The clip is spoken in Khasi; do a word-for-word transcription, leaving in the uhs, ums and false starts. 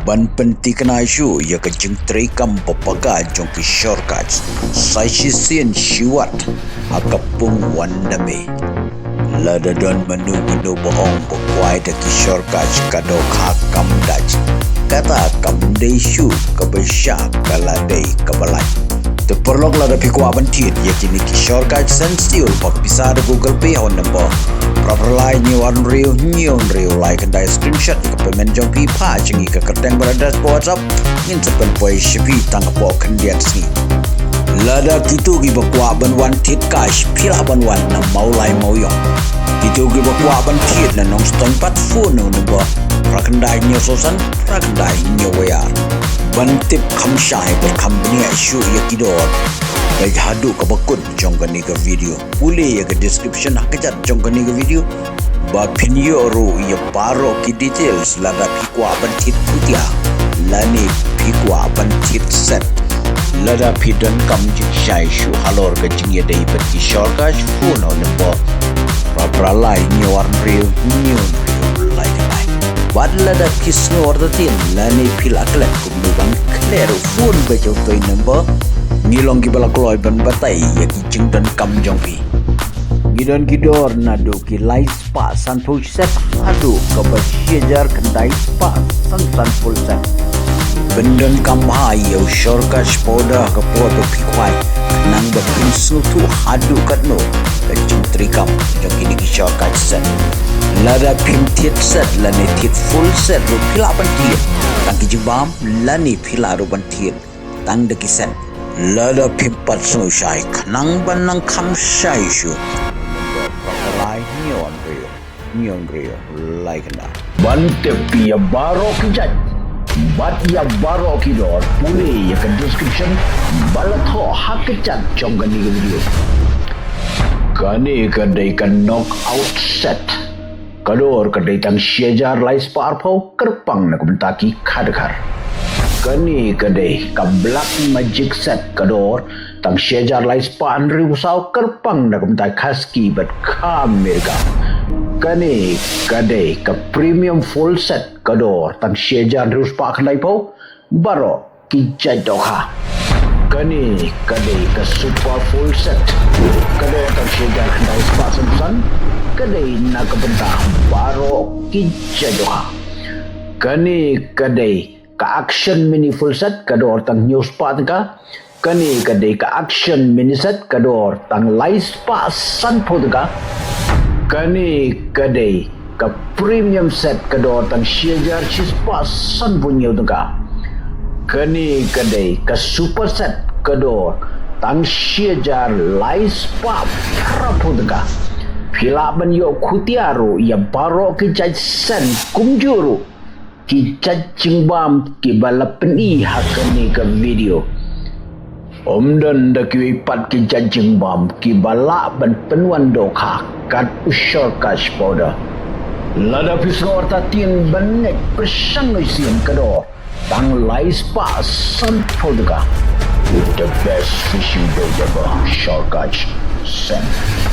ban pynthikna shuh ïa ka jingtrei kam ba paka jong ki shortcut sa shisien shiwat ha ka pung wan da me. Lada don mano mano ba ong ba kwai da ki shortcut ka dohkha kam dait, kata kam dei shuh kaba shah, ka la dei kaba lait. Te paralok, lada phi kwah ban thied ïa kine ki shortcut send siew bad pisa da Google Pay ha u number phra phra lai hynñiew ar hynriew hynñiew hynriew lai khyndai, screenshot ïa ka payment jong phi, phah sha ngi ha ka kyrteng ba la dash ha WhatsApp, ngin sa pynpoi sha phi tang hapoh khyndiat sngi. Lada kito kiba kwah ban wan thied cash, phi lah ban wan na Mawlai Mawiong. Kito kiba kwah ban thied na Nongstoiñ pat, phone na u number phra khyndai hynñiew saw san phra khyndai hynñiew wei ar. Ban tip kham shai bad kham bniah shuh ïa ki dor, peit haduh kaba kut jong kane ka video. Pule ïa ka description ha kjat jong kane ka video ba phin ïoh ruh ïa baroh ki details lada phi kwah ban thied khutia lane phi kwah ban thied set. Lada phi donkam jingshai shuh halor ka jingïadei bad ki shortcut, phone ha u number phra phra lai hynñiew ar hynriew hynñiew hynriew lai khyndai. Bad lada phi sngew artatien lane phi la klet kumno ban klet ruh, phone beit ha utei u number. Ngi long kiba la kloi ban batai ïa ki jingdonkam jong phi. Ngi don ki dor naduh ki lai spah sanphew shi set haduh kaba shi hajar khyndai spah san san full set. Pyndonkam bha ïa u shortcut powder ha ka por ba phi khwai, khnang ba phin sngewthuh haduh katno ka jingtrei kam jong kine ki shortcut set. Lada phim thied set lane thied full set ruh, phi lah ban thied tang ki jingbam, lane phi lah ruh ban thied tang da ki set. Lada phim pat sngew shai, khnang ban nang kham shai shuh, phra phra lai hynñiew ar hynriew hynñiew hynriew lai khyndai. Ban tip ïa baroh ki jait bad ïa baroh ki dor, pule ïa ka description ba la thoh ha kjat jong kane ka video. Kane ka dei ka knockout set. Ka dor ka dei tang shi hajar lai spah arphew, kyrpang na ka bynta ki khadkhar. Kane ka dei ka black magic set, ka dor tang shi hajar lai spah hynriew saw, kyrpang na ka bynta ki Khasi bad ki Amerika. Kane ka dei ka premium full set, ka dor tang shi hajar hynriew spah khyndaiphew, baroh ki jait dohkha. Kane ka dei ka super full set, ka dor tang shi hajar khyndai spah sanphew san, ka dei na ka bynta baroh ki jait dohkha. Kane ka dei ka action mini full set, ka dor tang hynñiew spah tyngka. Kane ka dei ka action mini set, ka dor tang lai spah sanphew tyngka. Kane ka dei ka premium set, ka dor tang shi hajar shi spah sanphew hynñiew tyngka. Kane ka dei ka super set, ka dor tang shi hajar lai spah phraphew tyngka. Phi lah ban ïoh khutia ruh ïa baroh ki jait set kumjuh ruh ki jait jingbam kiba la pyni ha kane ka video. Ym don da kiwei pat ki jait jingbam kiba lah ban pynwan dohkha kat u shortcut powder. Lada phi sngew artatien ban ngeit pyrshang ïa u sien, ka dor tang lai spah sanphew tyngka. The best fishing bait ever, shortcut scent.